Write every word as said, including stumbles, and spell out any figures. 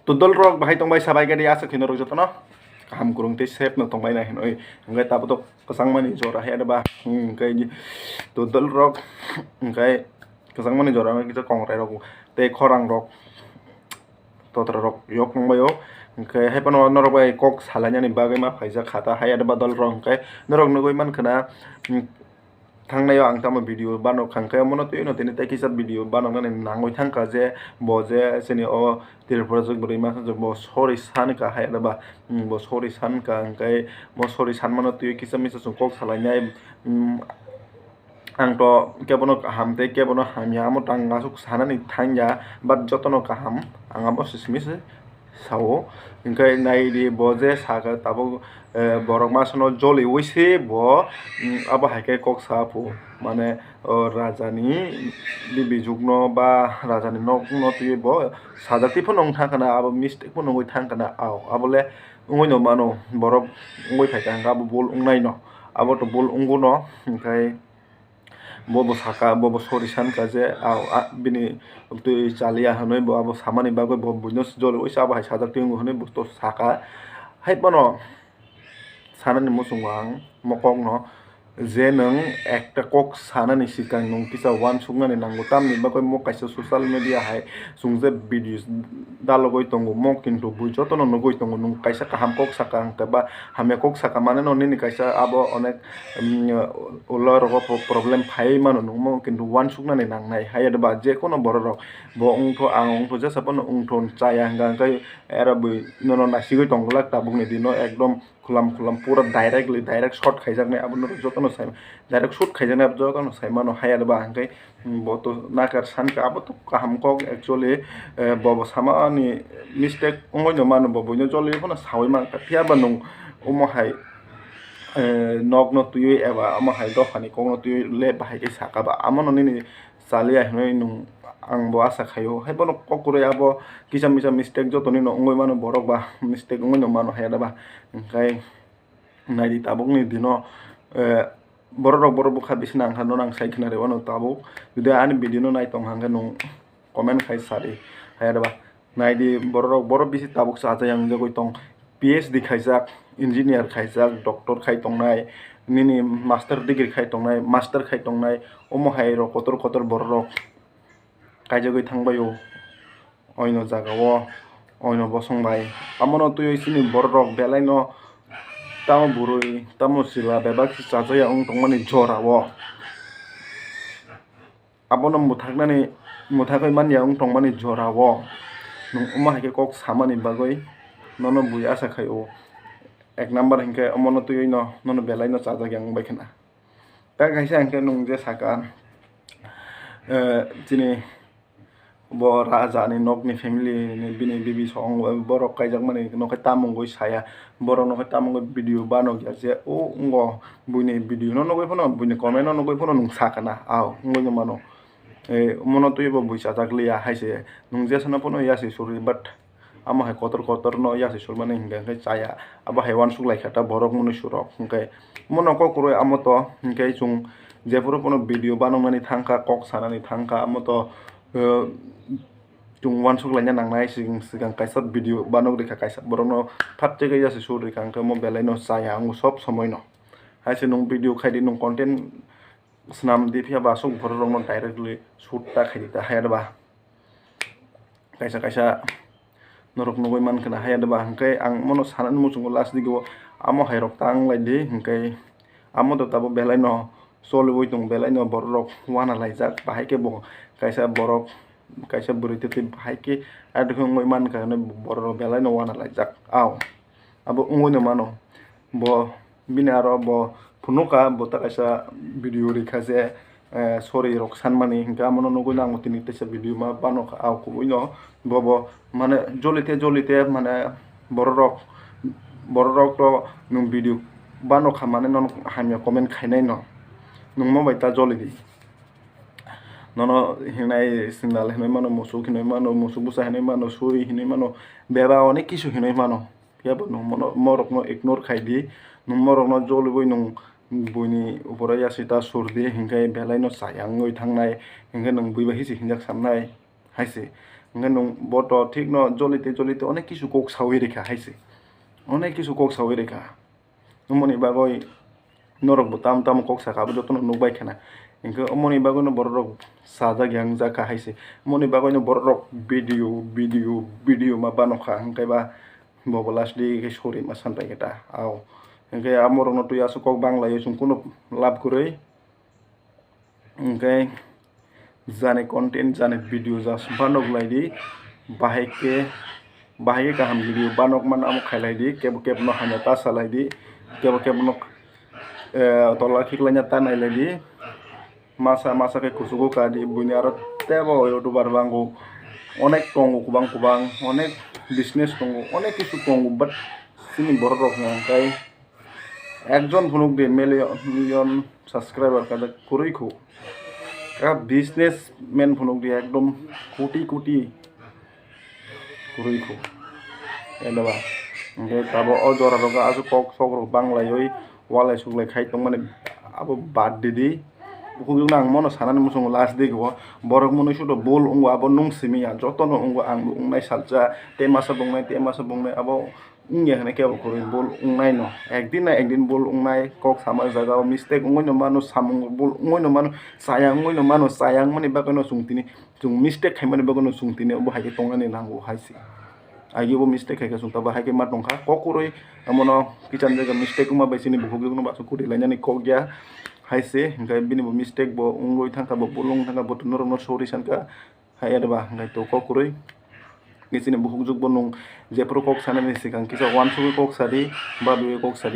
To dol rok bahai tongbai sabai gadi, asa khino rok jotono kaham kurung tei safe no tongbai nai hinoi. Hingke tabo to kwchangmani jora hai adaba. Hingke to dol rok hingke kwchangmani jora hingke kisa kongrai rok tei khorang rok totra rok yok nongbai o. Hingke hai phano norok bai kok salainani bagwi ma phaijak kha ta hai adaba dol rok hingke norok nugui mankha na. Thangnai o ang tamo video banok kha, hingke omono twi no tini tei kisa video banoknani nangwi thangkha je bo je chini o Tripura jwk bwrwi masa je bo sorry san kha hai adaba, mm, bo sorry san kha, hingke bo sorry sanmano twi kisa misa chwng kok salainai, mm, ang to kebono kaham tei kebono hamya, amo to ang aswk sanani thangya, but jotono kaham ang amo simi se sao. Hingke nai di bo je saka tabuk, eh, borok masano joliui se bo, mm, abo hai khe kok sa phu. Mane, o raja ni bibi jukno ba raja ni nokno twi bo sajak twi phano wng thang khna, abo mistake phano wngwi thang khna. Ao, abo le wngwi no mano, borok wngwi phai kha hingke abo bul wngnai no, abo to bul wngo no, hingke bo bo saka, bo bo sorry san kha je, a, a, bini twi chaliya hinui bo abo samani bagwi bo buino joliui se abo hai sajak twi wngo hinui bo to saka. Hai phano sanani muchungo ang mokokno je nwng ekta kok sanani swkang nwng kisa uansuknani nango, tamni bagwi mo kaisa social media hai chwng je video dalogwi tongo, mo kintu bui jotono nugui tongo, nwng kaisa kaham kok saka hwnkhe ba hamya kok saka mane no nini kaisa abo onek, um, ulo rogo po-, problem phai mano nwng mo kintu uansuknani nangnai. Hai ba je kono borok rok bo wngtho, ang wngtho, jesa pono wngtho chaya hwnkha hwnkhe era bui nono nasigwi tongglak tabukni dino ekdom khulam khulam pura directly direct shot khaijaknai abo norok jotono sai, direct shoot khaijaknai abo jotono sai mano. Hai ba hwnkhe bo to nakar san kha, abo to kaham kok actually, eh, bo bo samani mistake wngwi no mano, bo buino joliui phano saui man kha, phiya ba nwng omo hai, eh, nokno twiwi eba omo hai dophani kokno twiwi le bahai khe saka ba, amo no nini chaliya hinui nwng ang bo asa khaio. Hai bono kok kwrwi abo kisa misa mistake jotoni no wngwi mano, borok ba mistake wngwi no mano hai ba, hwnkhe naidi tabukni dino, eh, borok rok borok bwkha bisina wngkha, nono ang sai khna rw mano tabuk. Jodi ani video no nai tong hwnkhe nwng comment khai sadi. Hai ba naidi borok rok borok bisi tabuk sa achai yang jagwi tong, P H D khaijak, engineer khaijak, doctor khai tongnai, nini master degree khai tongnai, master khai tongnai, omo hai rok kotor kotor borok rok kaijagwi thangbai o oino jaga o, oino bosong bai. Amo no twiwi chini borok rok belai no tamo bwrwi tamo chwla bebak se chajaya wng tongmani jora o. Abono mwthaknani, mwthagwi manya wng tongmani jora o nwng omo hai khe kok samani bagwi nono bui asa khai o. Ek number hinkhe omono twiwi no nono belai no chajak ya wng bai khna. Ta kaisa hinkhe nwng je saka, eh, chini bo raja ni nok ni family ni bini bibi song borok kaijakmani no khe tamungwi saya, borok no khe tamungwi video banok ya je o wng o buini video no nugwi phano buini comment no nugwi phano nwng sakha na, ao wngwi no mano. Eh, omono twiwi bo bui chajak liya hai se nwng jesano phano ya se suri, but amo hai kotor kotor no ya se surmani hinkhe chaya, abo hai uansuk lai kha ta borok mwnwi surok hinkhe. Omono kok kwrwi amo to hinkhe chwng jephuru phano video banoknani thangkha, kok sanani thangkha, amo to, eh, chwng uansuk laina nangnai, swkang swkang kaisa video banok rikha, kaisa borokno phat chekhe ya se sur rikha, hinkhe omo belai no chaya wngo sob somoi no. Hai se nwng video khai di, nwng content swnam di, phiya ba aswk borok rok no directly shoot ta khai di ta hai ba. Kaisa kaisa norok nugwi mankha na hai ba, hinkhe ang mono sanani muchungo last digi o amo hai rok ta wng lai di, hinkhe amo to tabuk belai no choliui tongo, belai no borok rok uana laijak, bahai khe bo kaisa borok kaisa bwrwi twi twi bahai khe adukhe wngwi mankha hinwi borok rok belai no uana laijak. Ao abo wngwi no mano, bo bini aro bo phunukha, bo ta kaisa video rikha je, eh, sorry rok sanmani, hinkhe amono nugwi no ang tini teisa video ma banokha, ah, kubui no bo bo mane jolite jolite mane borok rok, borok rok to nwng video banokha mane nono hamya comment khainai no, nwng mo bai ta joli di. Nono hinai sandal hinui mano, musuk hinui mano, musuk bwsa hinui mano, suri hinui mano, bebak onek kisu hinui mano. Phiya bo nwng mono, morokno ignore khai di, nwng morokno joliui nwng buini uporo yasui ta sur di, hinkhe belai no chaya wngwi thangnai, hinkhe nwng bui bai se hinjak samnai, hai se. Hwnkhe nwng bo to thikno jolite jolite onek kisu kok saui rikha hai se. Onek kisu kok saui rikha. Omoni bagwi norokbo tamo tamo kok sakha, abo jotono nukbai khana. Hwnkhe omoni bagwino bororok sajak yang jakha hai se. Omoni bagwino bororok video, video, video ma banokha, hwnkhe ba bobo last di khe sori ma santai khe ta. Ao. Hwnkhe amorokno twi aswk kok banglaio chwng kunu lab kwrwi. Hwnkhe jani content, jani video ja sumpa nuk lai di, bahai khe, bahai khe kaham video banok mano amo khailai di, kebo kebo no hamya ta salai di, kebo kebo no, eh, tola khiklaina ta nailai di, masa masa khe kuchugo ka di, buini aro tebo YouTuber bango, onek tongo kubang kubang, onek business tongo, onek kisu tongo, but chini borok rok hwnkhe ekjon phunuk di million, million subscriber kajak kwrwi khu. Kha businessman phunuk di ekdom koti koti kwrwi khu. Eno ba. Hwnkhe tabo o jora rogo aswk kok sok rok banglaiwi walai suklai khai tongmani abo bad didi. Bukhuk jukno ang mono sanani muchungo last di khe o borok mwnwi sudo bul wngo abo nung simi ya jotono wngo ang bo wngnai salsa tei masa bo wngnai tei masa bo wngnai abo wngya hwnwi kebo kwrwi bul wngnaino. Ekdin na ekdin bul wngnai, kok sama jagao mistake wngwi no mano, samung bul wngwi no mano, chaya wngwi no mano, chaya wngmani bagwino chwng tini, chwng mistake khaimani bagwino chwng tini obo hai khe tongnani nango hai se. Agi bo mistake khaikha chwng tabo hai khe ma tongkha. Kok kwrwi omono kicham jaga mistake wngma bai chini bukhuk jukno baso kwrwi lainani kok ya hai se. Hwnkhe bini bo mistake bo wngwi thangkha, bo bul wng thangkha, bo norokno sorry sankha. Hai eba hwnkhe to kok kwrwi. Nini bukhuk jukbo nwng jephuru kok sanani swkang kisa uansugwi kok sadi, ba bwrwi kok sadi.